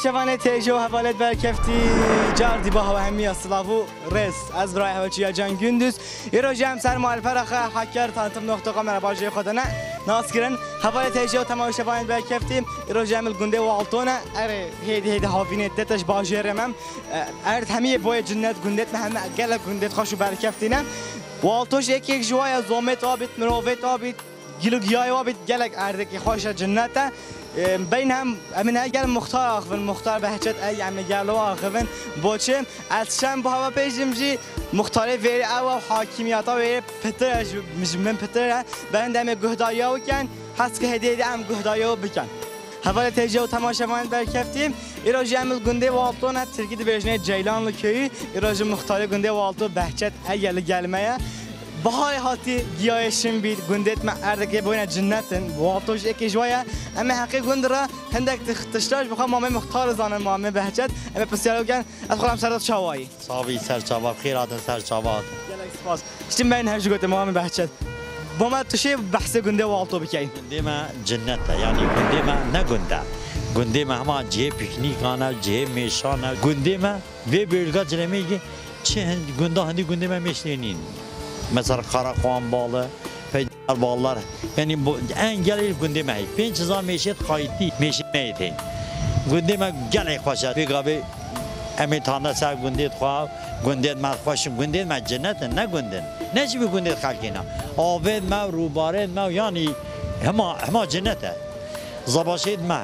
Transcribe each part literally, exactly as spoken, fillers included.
Hevalê têje û hevalê berkeftî, car dî ba hewa hemiya silav û rêz. Ez birayê hewe Çiya Can Gündüz. Îro jî em ser muhalifera xwe Hakkari tanıtım nokta com re bajêrê xwe de ne nas kirin. Hevalê têje û temaşevanên berkeftî, îro jî em li gundê Walto ne. Erê, hêdî hêdî havînê tête ji bajêrê me. E, erd hemiyê boye cinnet, gundêt me heme gelek gundêt xweş û berkeftî ne. Walto jî yekek ji wa ye, zomêt wa bît, mirovêt wa bît, gil û giyayê wa bît, gelek erdekî xweş e, cinnet e. E, beyn hem, em ê gel muxtar axivin, muxtar Behçet ey, em ê gel wa axivin. Boçê, ez çend bi hewa pêşim jî muxtarê vêrê ew e, hakimiyeta wê pitir e, ji, ji min pitir e. Berin de em ê guhdariya wî ken, hez ki hêdî hêdî em guhdariya wî bikin. Hevalê têje û temaşevanên berkeftî, îro jî em li gundê Walto ne, tirkî dibêjinê Ceylanlı köyü, îro jî muxtarê gundê Walto Behçet Ege li gel me ye. Biharê hatî, giyayê şin bît, gundêt me erdekê boyne cinnet in, Walto jî yekê ji wa ye. Em ê heqê gund re hindek tix-, tişta ji bi xwe mamê muxtar zanin, mamê Behçet. Em ê pisyarê bikin, ez xwe em ser de çawayî. Sax bî, ser çava, bi xêr hatin, ser çava hatin. Gelek spas. Ştim beyin her jî gote Muhammed Behçet. Bo me tu şê behsê gundê Walto bikey. Gundê me cinnet e, yanî gundê me ne gund e. Gundê me hema cihê pîknîkan e, cihê mêşan e. Gundê me vê bölge cilemê ki çi hin-, gunda hindî gundê me mêşlê nîn. Mesela Karakoğan bağlı, Ballar, yanî bu, en gelê gundê me heye. Pênc hezar mêşê qaytî, mêşê me yê tê. Gundê me gelek xweş e. Pêka vê em ê tane ser gundê xwe, gundê me xweş in, gundê me cennet in, ne gund in. Ne jî bi gundê xelkê ne. Avêt me, rûbarêt me, yanî hema, hema cennet e. Zabaşêt me,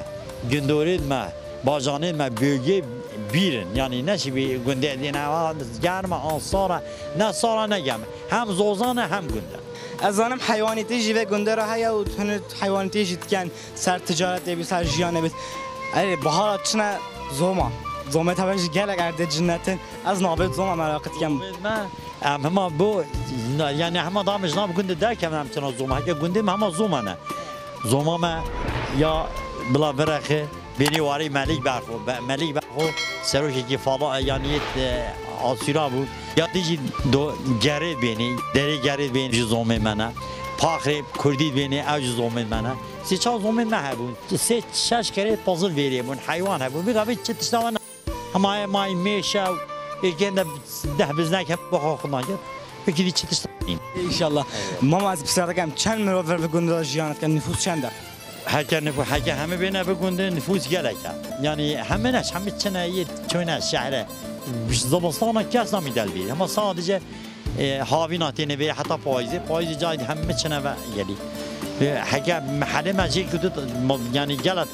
gundorêt me, bacanê me bölgê bîr in. Yanî ne jî bi gundê dîne, ha, germ e, an sar e, ne sar e, ne germ e. Hem zozan e, hem gund e. Ez zanim heywanîtî jî vê gundê re heye û hûn heywanîtî jî dikin, ser ticaretê bî, ser jiyanê bî. Erê, bihara çine zoma. Zomê teve jî gelek erdê cinnet in. Ez navê zoma meraqî dikim. Zomê me, em hema bu, yanî hema da em ji nav gundê derkevin em çina zoma. Heke gundê me hema zoma ne. Zoma me ya bila virexê, bênî warê Melîk Berxo. Be-, Melîk Berxo serokekî fala, yanî yê, e, Asûra bû. Ya dî jî do-, gerê bênî, derê gerê bênî ji zomê me ne. Paxrê Kurdî bênî, ew ji zomê me ne. Sê çar zomê me hebûn. Sê şeş kerê pazil vêrê bûn, heywan hebûn. Vî gavê çi tişta we ne. Hema ye may mêşe û êkên de deh biznek hep bi xwe xwe naket. Pekî dî çi tişt nîn. Înşallah. Mama, ez pirsiyar dikim, çend mirov vir bi gundê de jiyan dikin, nifûs çend e? Heke nifû-, heke hemî bêne bi gundê nifûs gelek e. Yanî hemî ne, hemî çine yê çöne şehre. Zimistana kes namî del bî. Ama sadece, e, havîna têne vê heta payîzê. Payîzê cayî hemî çine ve gelî. E, heke mehelê me jê kutu, yanî gelek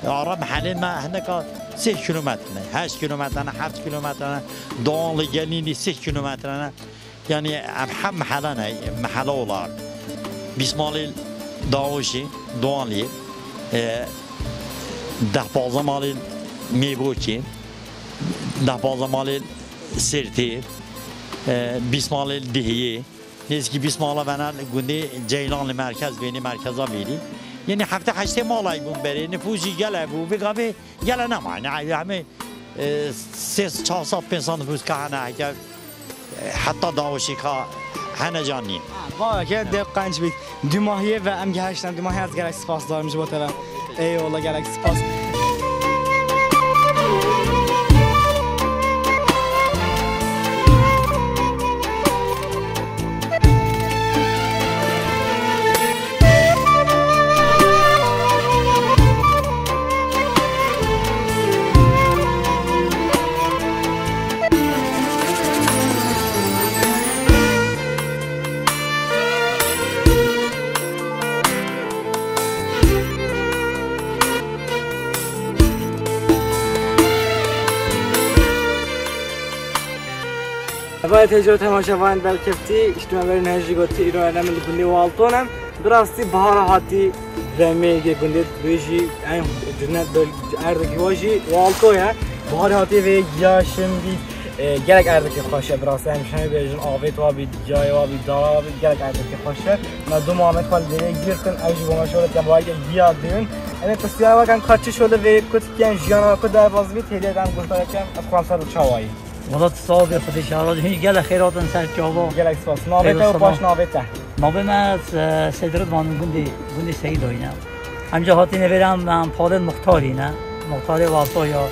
ara mehelê me hindeka sê kilometre ne, heşt kilometre ne, heft kilometre ne, Doğanlı Gelînî sê kilometre ne. Yanî em hem mehele ne, mehele olarak. Bîst malê Daoşî, Doğanlî, e, deh panzdeh malê Mêbokî, deh panzdeh malê Sêrtê, e, bîst malê Dihiyê, nêzîkî bîst mala vena gundê Ceylanlî merkez bênî, merkeza bênî. Yanî hefte heştê malay bûn berê, nifûs jî gele bû, vê gavê Gele nema, ne, hemê, e, sê, çar sed, pênc sed nifûs ka hene, heke, e, heta Daoşî ka hene can nîn. Ha, bawerke dê qenc bît. Dumahiyê ve em gehiştin. Dumahiyê ez gelek spas darim ji bo te ve. Eyvallah, gelek spas. Hevalê têje û temaşevanên berkeftî, îşte me berî niha jî gotî, îro em li gundê Walto ne. Bi rastî bihara hatî demê yê gundê wê jî en cennet böl-, erdekî wa jî Walto ye. Biharê hatî vê giya şin bît, e, gelek erdekî xweş e bi rastî. Em şinê bêjin avêt wa bît, giyayê wa bît, dara wa bît, gelek erdekî xweş e. Me du Muhammed xwe li derê gîr kin, ew jî bo me şole dikin, wayke giya diyun. Em ê pisyar wakin ka çi şole vê kutikiyan jiyana ku derbaz bît, hêdî em guhdarek em, ez xwe em ser çawayî. Wala tu sax bî, Xwedê şaraz, hûn jî gelek xêr hatin ser çava. Gelek spas. Navê te û paş navê te? Navê me, e, Seyid Ridvan, gundê, gundê Seyîdoyî ne. Em ca hatîne vêre em, em palê muxtarî ne. Muxtarê Waltoya.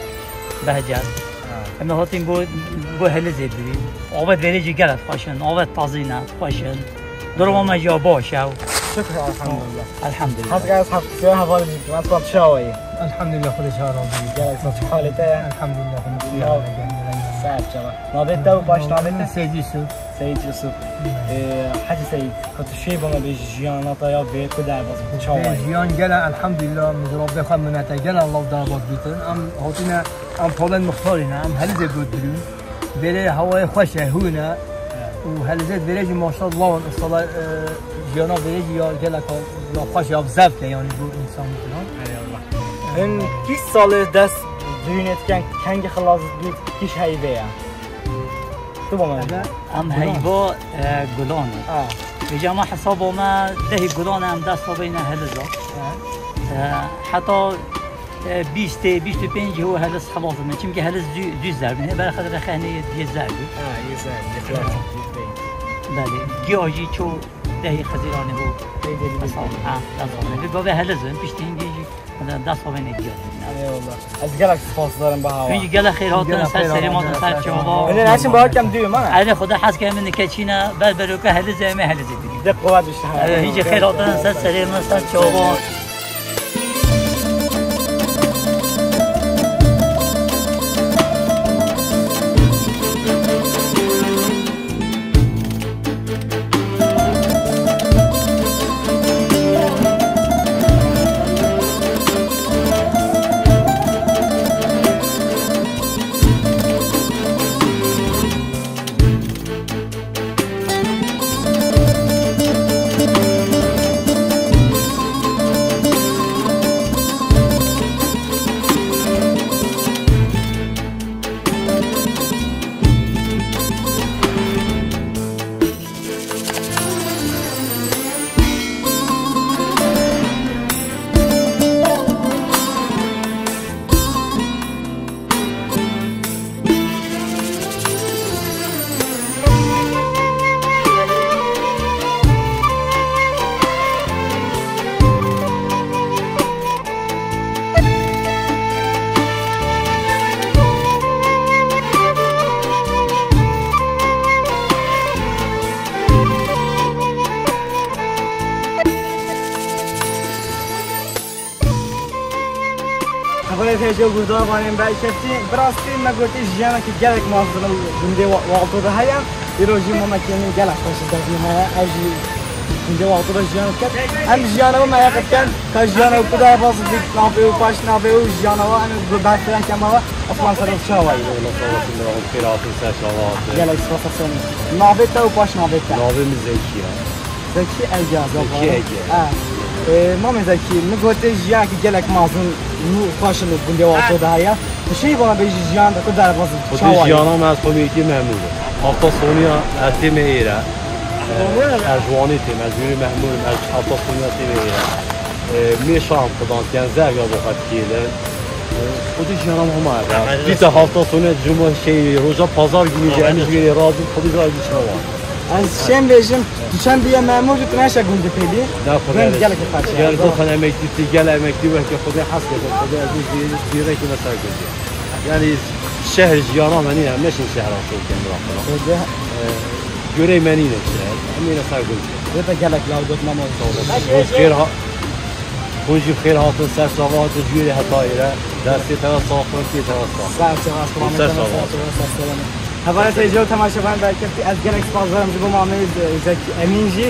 Behcet. Ha. Em ê hatin bo, bo Helizê bînin. Avêt vêrê jî gelek xweş in. Avêt tazî ne, xweş in. Duruma me jî ya baş e. Şükür, elhamdülillah. Elhamdülillah. Hezga ez heft siya heval jî. Ez pat çawa yî? Elhamdülillah, Xwedê çawa razî. Gelek sağ, çi halê te ye? Elhamdülillah, Xwedê çawa razî. Sağ ol, çawa. Navê te û paş navê te? Seyid Yusuf. Seyid Yusuf. Hmm. Ee, Hacı Seyid, ka tu şêy bana bêjî jiyana te ya vê ku derbas bî, çawa yî? Jiyan gele elhamdülillah, min ji Rabbê xwe minete gele Allah derbas bîtin. Em hatine, em palên muxtarî ne, em Helizê got birûn. Vêrê hewayê xweş e, hûn e. Û Helizê vêrê jî maşallah, insala, e, jiyana vêrê jî ya geleka ya xweş e, ya zevk e, yanî bo însan filan. Eyvallah. Hûn kîş salê dest düğün etken, kengî xilas bî, kîş heyvê ye? Tu bana. Em heyva, e, gulan e. Ha. Vêca me hesaba me dehî gulan e, em dest xwe beyne Heliza. Ha. E, heta E, bîstê, bîst û pêncî û Heliz xelas dibin. Çimkî Heliz dû, dû zer bin. Hê berê xwe dide xehnê yê zer bî. Ha, yê zer, yê xelas, yê xelas. Belê. Giya jî ço dehî Xizîranê ho. Ey, dehî, dehî. Xesal, ha, dest xwe. Bi gavê Heliz bin, piştî hingê jî, mesela, dest xwe bêne giya. Eyvallah. Ez gelek spas didarim bi hawa. Hûn jî gelek xêr hatin, ser serê me hatin, ser çava. Hûn ê neçin bi hakem dû, mana? Erê, Xwedê hez ke min dike çîne, ber beroke Helizê, em ê Helizê bînin. De quwet işte. Erê, hûn jî xêr hatin, ser serê me, ser çava. Hevalê têjê û guhdarvanên berkeftî, bi rastî me gotî jiyanekî gelek mezin li gundê Wa-, Walto de heye. Îro jî mamekî min gelek xweş ji dest min heye. Ev jî gundê Walto de jiyan diket. Em jiyana wî mereq dikin. Ka jiyana wî ku derbas bî, navê wî, paş navê wî, jiyana wî em bi berfireh keme wî. Osman Serok çawa yî? Eyvallah, sağ olasın, bravo. Xêr hatin, ser çava hatin. Gelek spas, Osman. Navê te û paş navê te? Navê min Zekî ye. Zekî Ege, Zekî Ege. Ha. Ee, Mamê Zekî, min gotê jiyanekî gelek mezin û xweş li gundê Walto de heye. Tu şêy bana bêjî jiyan te ku derbas bî, çawa yî? Xwedê jiyana me ez xwe mêkî memnûn im. Hafta soniya ez tême êre. Ee, ez ji Wanê têm, ez wîrê Mehmûr im, ez hafta soniya tême êre. Ee, mêşan fidan dikin, zerga bo xwe dikêlin. Ee, xwedê jiyana me hema ev e. Dîte hafta soniya cuma şey, roja pazar günü jî em ji wîrê razî, xwedê jî çawa. Ez şêm bêjim, tu çend bûye memûr, tu neşe gundê pêlî? Ne, xwedê. Gund gelek xweş e. Gel zaten emeklî tê, gel emeklî weke xwedê hes kete, xwedê ez ê zî-, zîrekî me ser gundê. Yani şehr jiyana me nîne, em neşin şehra şol ken bira xwedê. Xwedê. Ee, görey me nîne şehr, em yine ser gundê. Xwedê te gelek law got memo. Sağ olasın. Hûn xêr ha-, hûn jî xêr hatin, ser çava hatin, ji wîrê heta êre. Destê te sax, destê te sax. Ser çava, ser çava, ser çava. Hevalê têjê û temaşevanên berkeftî, ez gelek spas didarim ji bo mamê Ze-, Zekî Emîn jî.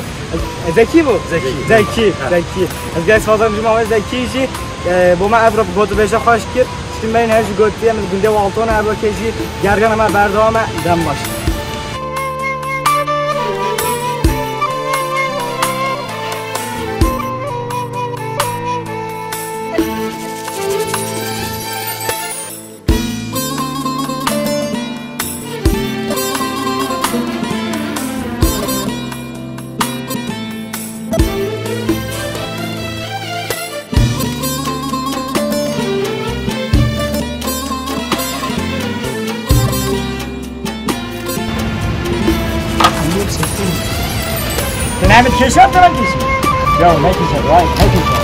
E, Zekî bû? Zekî. Zekî, ha. Zekî. Ez gelek spas didarim ji mamê Zekî jî. E, bo me ev gotûbêje xweş kir. Tiştên me yî her jî gotiye, em li gundê Walto ne, ev weke jî gergana me berdewam e. Dem baş. Sen hem keşan falan keşan. Ya ne keşan, vay ne keşan.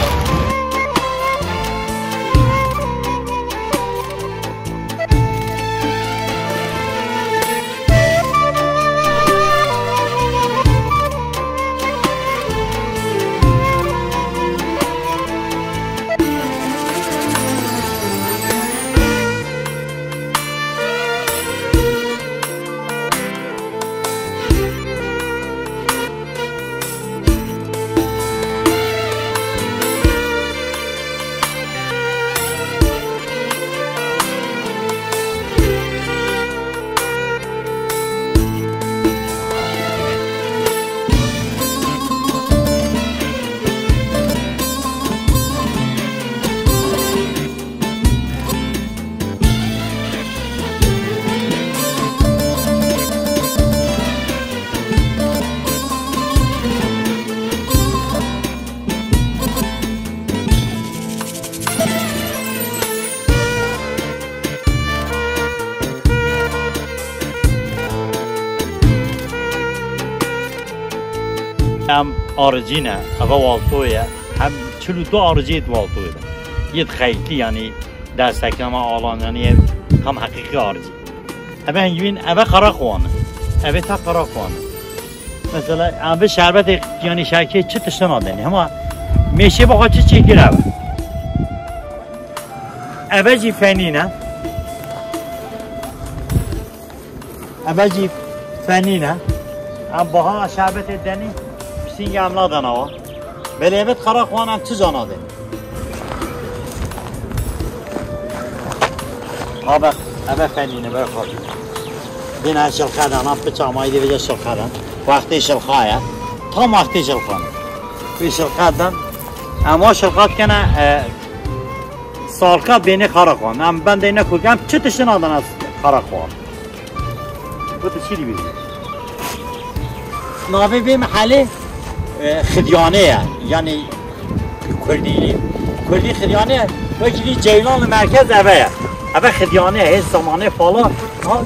Em aricî ne, eve waltoye. Hem çil û du ariciyê di waltoyê de. Yê di xeyltî, yanî desteknama alan, yanî ev tam heqîqî aricî. Eve hingivîn, eve qereqwan e. Eve ta qereqwan e. Mesela, em bi şerbetê, yanî şerkê çi tiştê nadenê. Hema mêşê baxa çi çêkir eve. Eve jî fenî ne. Eve jî fenî ne. Em baha şerbetê denî, pisîngê em nadena wa. Belê eve qereqwan em çi ca nadin. Abi, eve fenî ne, eve xwedî. Dîna şilxe dan, em piça mayî dê vêca şilxe dan. Wextê şilxa ye. Tam wextê şilxa ne. Vê şilxe dan. Em wa şilxa dikene, e, salka bênê qereqwan. Em bendê ne ku em çi tiştê nadena qereqwan. Wê tu çi dibêjî? Navê vê mehelê, e, Xidyane ye. Yanî Kurdî. Kurdî Xidyane ye. Wekî dî Ceylan li merkez eve ye. Eve Xidyane ye. Hê zemanê pala. Ha,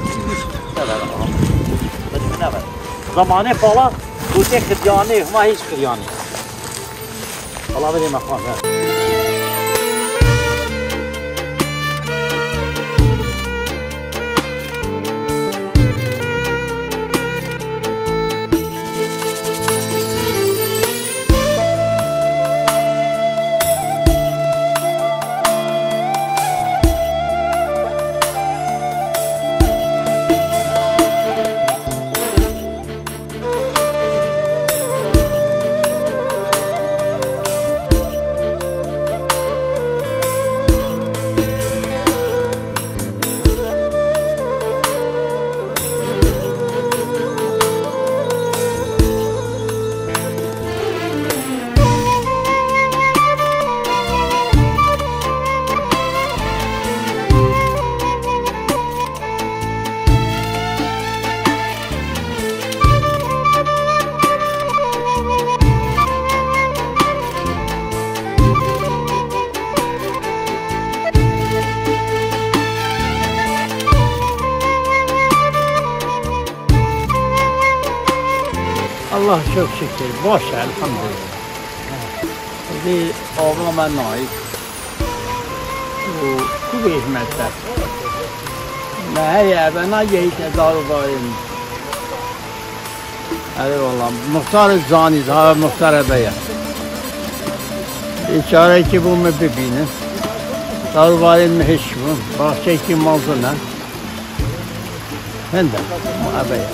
zemanê pala. Gotê Xidyane. Huma hîç Xidyane. Allah verê me xwan, he. Allah çok şükür, baş e, elhamdülillah. Êdî ava me nayî. Û ku bêjme te? Me heye, eve nagehîte dar û barê min. Erê wala, muxtar zanî, ha muxtar eve ye. Ê çarekî bû min bibînin. Dar û barê min hiş bû. Baxçekî mezin e. Hende, ma eve ye.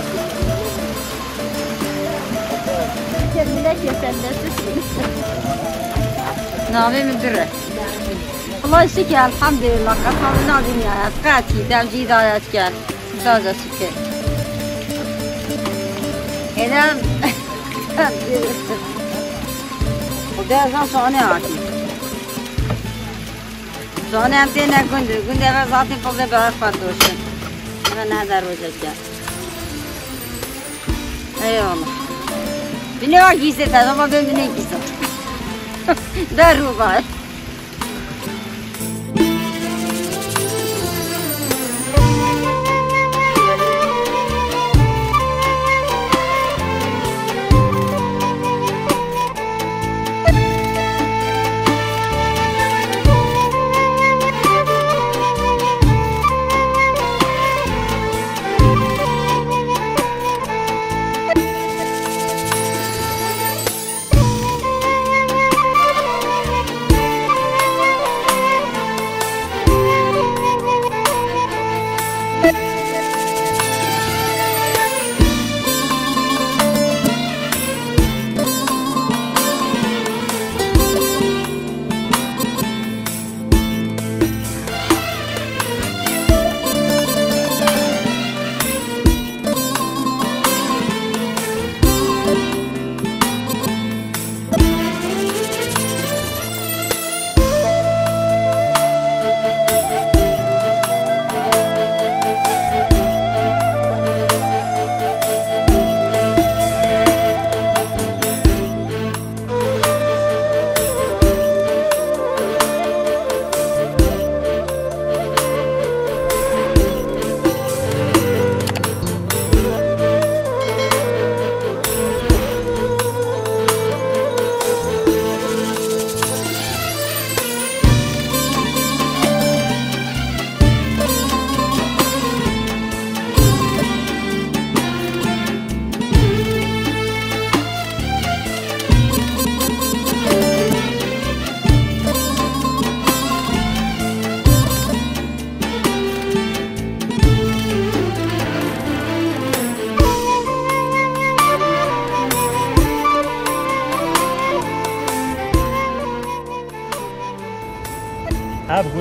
Navê min Dire. Xulay şikir, elhamdülillah, qet navê nabîniya, ez qetî, dem jî hidayet ker. Saca şikir. Êdem, Xuda ez şanê hatî. Şanê em têne gund, gundê ve zatî fazla bi xwe doşin. Ve ne der rojek ya. Eyvallah. Bine var gizli, tamam ben bine gizli. Der rubar.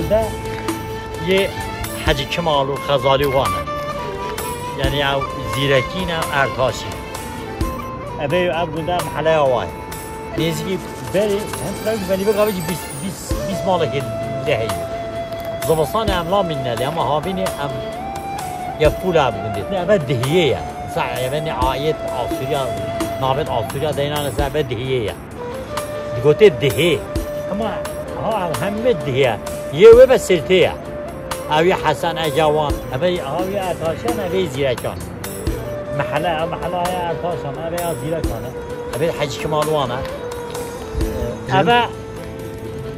De yê Hecî Kimal û Xezalî wan e. Yanî ew Zîrekî ne, Ertaşî. Eve ev gund e, meheleya wa ye. Nêzîkî berê, hem trafîk belî bika jî bîst, bîst, bîst malekê lê heye. Zivistanê em namîne lê, ama havînê em ya fûl ev gundê. Eve dihiyê ye. Mesela eve ne ayet Asûriya, navêt Asûriya deynane se eve dihiyê ye. Digotê dihê. Ama ha, hemî dihê. Yê wê be Sirtê ye. Ew yê Hesen Egewan. Eve ha yê Ertaşan, eve yê Zîrekan. Mehele, ev mehela ya Ertaşan, eve ya Zîrekan e. Eve Hecî Kimal wan e. Eve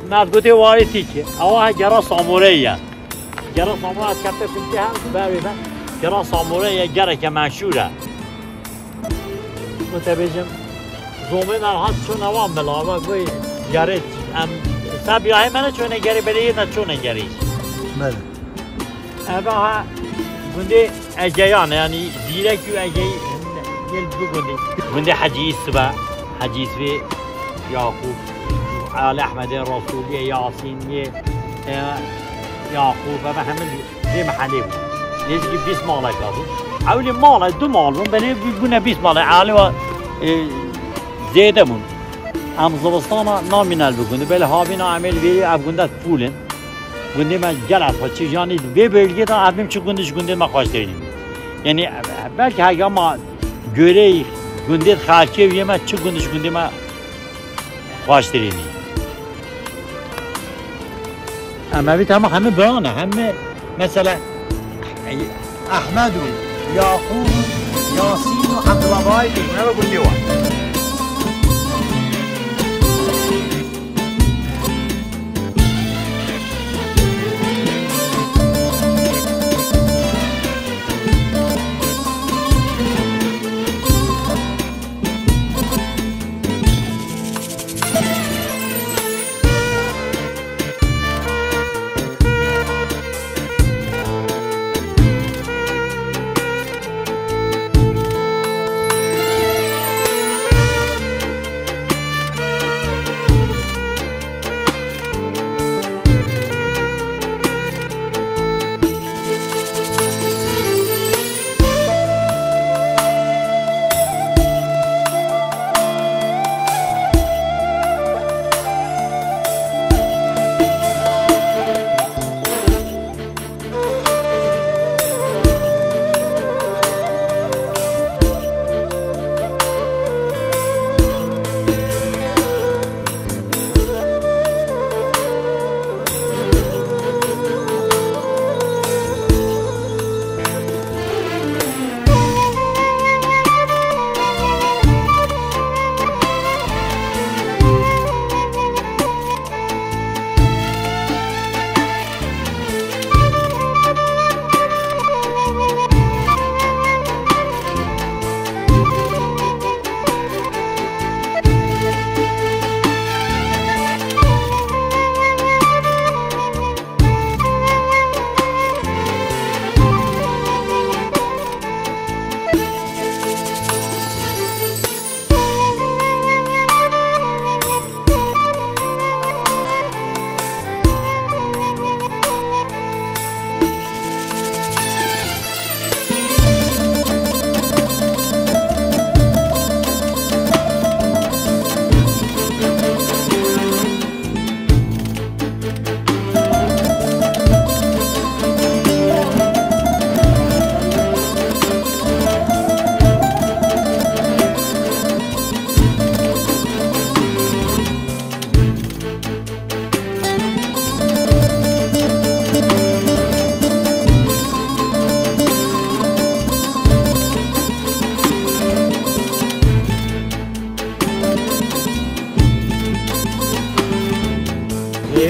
me digotê warê tîkê. Ewa gera Samoreyê ye. Gera Samoreyê kefte filmkê hem berê be. Gera Samoreyê ye, gereke meşhûr e. Ku te bêjim, zomê me hat çûne wan bila, ve goy gerê em, se bîrahê me ne çûne gerê, belê yê me çûne gerê. Belê. Eve ha gundê Egeyan, yanî Zîrek û Egeyî yê bi gundê. Gundê Hecî Yîsif e, Hecî Yîsifê Yaqûb, Ali Ehmedê Resûliyê, Yasîniyê, e, Yaqûb, eve hemî vê mehelê bû. Nêzîkî bîst maleka bû. Ewlî male, du mal bûn, belê bû-, bûne bîst male. Alî wa, e, zêde bûn. Em zivistana namîne li bi gundê, belê havîna em ê li vêrî ev gund e fûl in. Gundê me gelek xweş, çi yanî vê bölgê de ev bim çi gund ji gundê me xweştirîn. Yanî belkî heke ma göreyî gundê xelkê û yê me çi gund ji gundê me xweştirînî. Em evî tema hemî biran e, hemî mesela Ehmed û Yaqûb û Yasîn û Ebdullah Bay û neve gundê wan.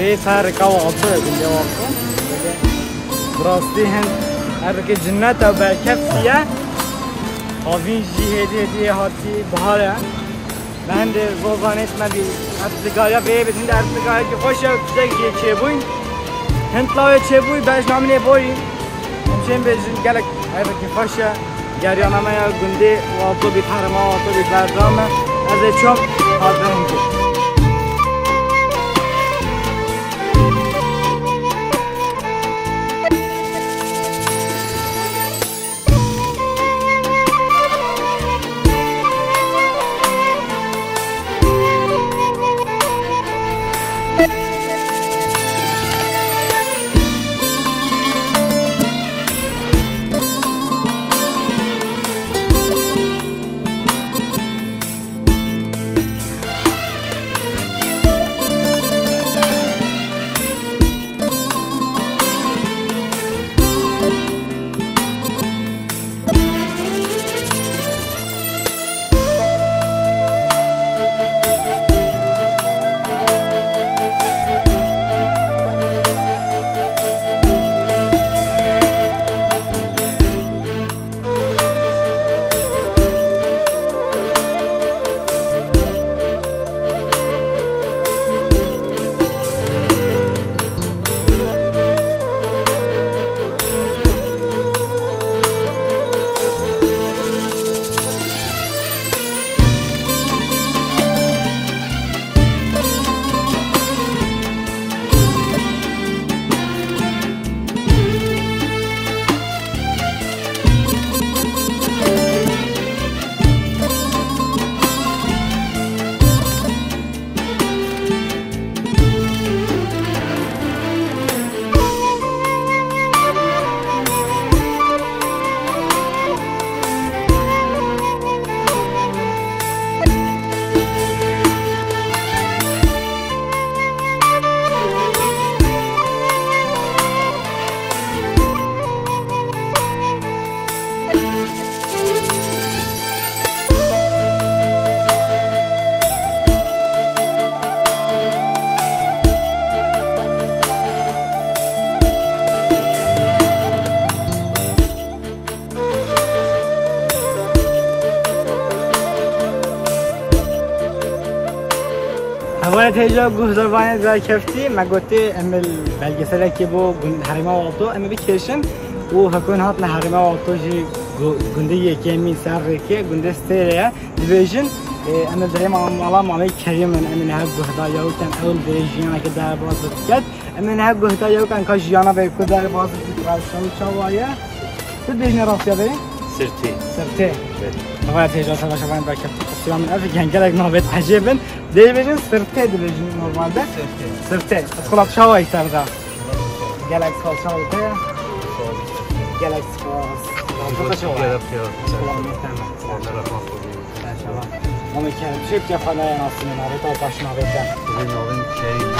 Êvê serika Walto ye, gundê Walto. Bi rastî hin ev yekê cinnet e, berkefsî ye. Havîn jî hêdî hêdî hatî bihar e. Me hindê zor zanê me bî. Ev zigariya vê bidin de ev zigariyekî xweş e, tiştek jê çêbûyî. Hin lawê çêbûyî, bej namînê borî. Em şên bêjin gelek evekî xweş e. Geryana me ya gundê Walto bî, qehrema Walto bî, berdam e. Ez ê çom hazir hindê. Hûn ê têja guhdarvanên berkeftî, me gotê em ê belgeselekê bo gund-, herêma Walto em ê bikêşin û hekûn hatin herêma Walto jî gu-, gundê yekemîn ser rêkê, gundê Stêrê ye. Dibêjin, e, em ê derê ma-, mala Mamê Kerîm in, em ê niha guhdar ya wî ken ew li derê jiyaneke derbas diket. Em ê niha guhdar ya wî ken ka jiyana vê ku derbas dikit, rewşa wî çawa ye? Tu dibêjine rastiya vê? Sirtê. Sirtê. Evet. Navaya têja savaşa van berkeftî. Qisiya min ev gen gelek navêt ecêb in. Dê bêjin sirtê dibêjin normalde. Sirtê. Sirtê. Xulaf çawa î ser da? Gelek spas çawa te? Gelek spas. Gelek spas. Gelek spas. Xulaf ne? Tamam. Maşallah. Maşallah. Mama Kerem, şey bir defa ne nasıl navê te, baş navê te? Benim adım Kerim.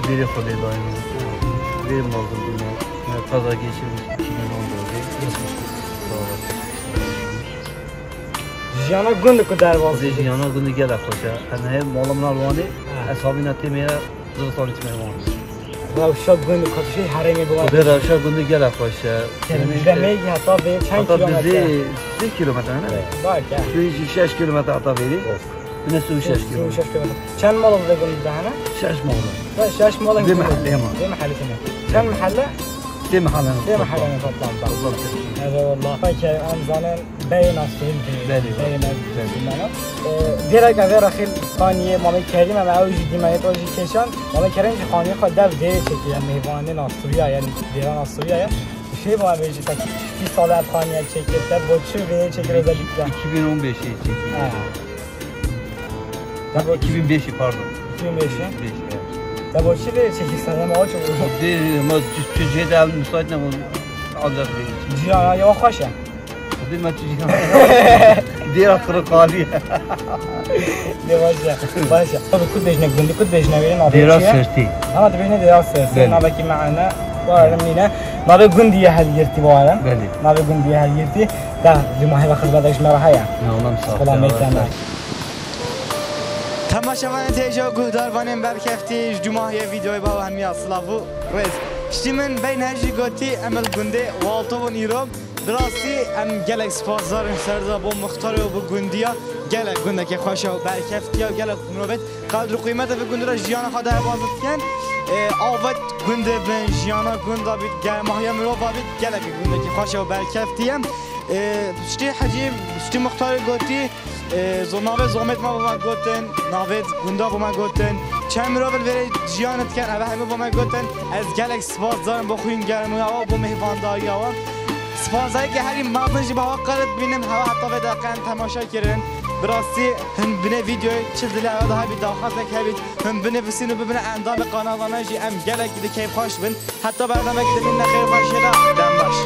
Biri Xwedê dayım. Biri mazlum. Kaza geçirmiş iki bin on dördü. Geçmiş. Sağ olasın. Jiyana gund ku derbas Xwedê dikit. Jiyana gundî gelek xweş e. Em hê mala min a li Wanê, Ha. ez havîna têmê ye, zivistan çime Wan. Rewşa gund ku tu şey herêmê bi Wan. Xwedê rewşa gundî gelek xweş e. Kerem, Yani, demê heta vê çend Heta kilometre? Bizê sî kilometre ne? Belki. Şu şeş kilometre heta vêrî. Bine sî şeş kilometre. Sî şeş kilometre. Çend mal vê gundî de hene? Şeş mal. Ve şeş mal Vê gundî. Mehellê ma. Vê mehellê ne? Çend mehelle? Sê mehelle. Sê mehelle ne toplamda. Toplam sê. Evet, wallah. Peki, em zanen Beyê navstehîn tê. Belê, Beyê belê. Navstehîn. Ee, gerek eve rexîl xaniyê Mamê Kerîm, em ew jî dîmenê to jî kêşan. Mamê Kerîm jî xaniyê xwe dev dêrê çekî, yani mêvanê navsturiya, yani dêra navsturiya ye. Şey bana bêjî, pek çi sala ev xaniye çekî, te bo çi vê çekî özellikle? iki bin on beşi çekî. Ha. Tabii iki bin beşi, pardon. iki bin beşi. Beşi, evet. Tabii o çi vê çekî sana ama o çok. Bir, ama Türkiye'de müsait ne bu? Ancak bir. Cihan ya, yavaş ya. Dê me tu jî. Dêra qirqalî. Dê baş e, baş e. Tabii ku dibêjne gundî, ku dibêjne wê navê Dêra çi ye? Sirtî. Ama dibêjne Dêra Sirtî. Belê. Navekî meane. Warem nîne. Navê gundî ye Helgirtî warem. Belê. Navê gundî ye Helgirtî. Da, dû mahê ve xizmete ji me re heye. Ya, Allah'ım sağ ol. Selamet Ya, sağ ol. Temaşevanên têja û guhdarvanên berkeftî, ji dû mahiyê vîdeoyê bawa hemiya silav û rêz. Piştî min beyn her jî gotî, em li gundê Walto bûn îro. Bi rastî em gelek spasdar in serda bo muxtarê û bo gundiya. Gelek gundekê xweş e û berkeftî ye û gelek mirovêt qedr û qîmeta vê gundê re jiyana xwe derbas dikin. Ê, avêt gundê bin, jiyana gunda bît, germahiya mirova bît, gelekî gundekî xweş e û berkeftî ye. Ê, piştî hecî, piştî muxtarê gotî, Ê, zo-, navê zomêt me bo me gotin, navê gunda bo me gotin. Çend mirov li vêrê jiyan dikin, ev hemû bo me gotin. Ez gelek spas darim bo xwîn germiya we, bo mêhvandariya we. Spasdariyeke herî mezin jî bi hewa qerit bînim, hewa heta vê deqe em temaşe kirin. Bi rastî hûn binê vîdeoyê çi dilê we de hebît, daxwazek hebît, hûn binivîsîn û bibine endamê kanala me jî, em gelek di keyfxweş bin. Heta bernameyek din, ne xêr xweşê de, dem baş.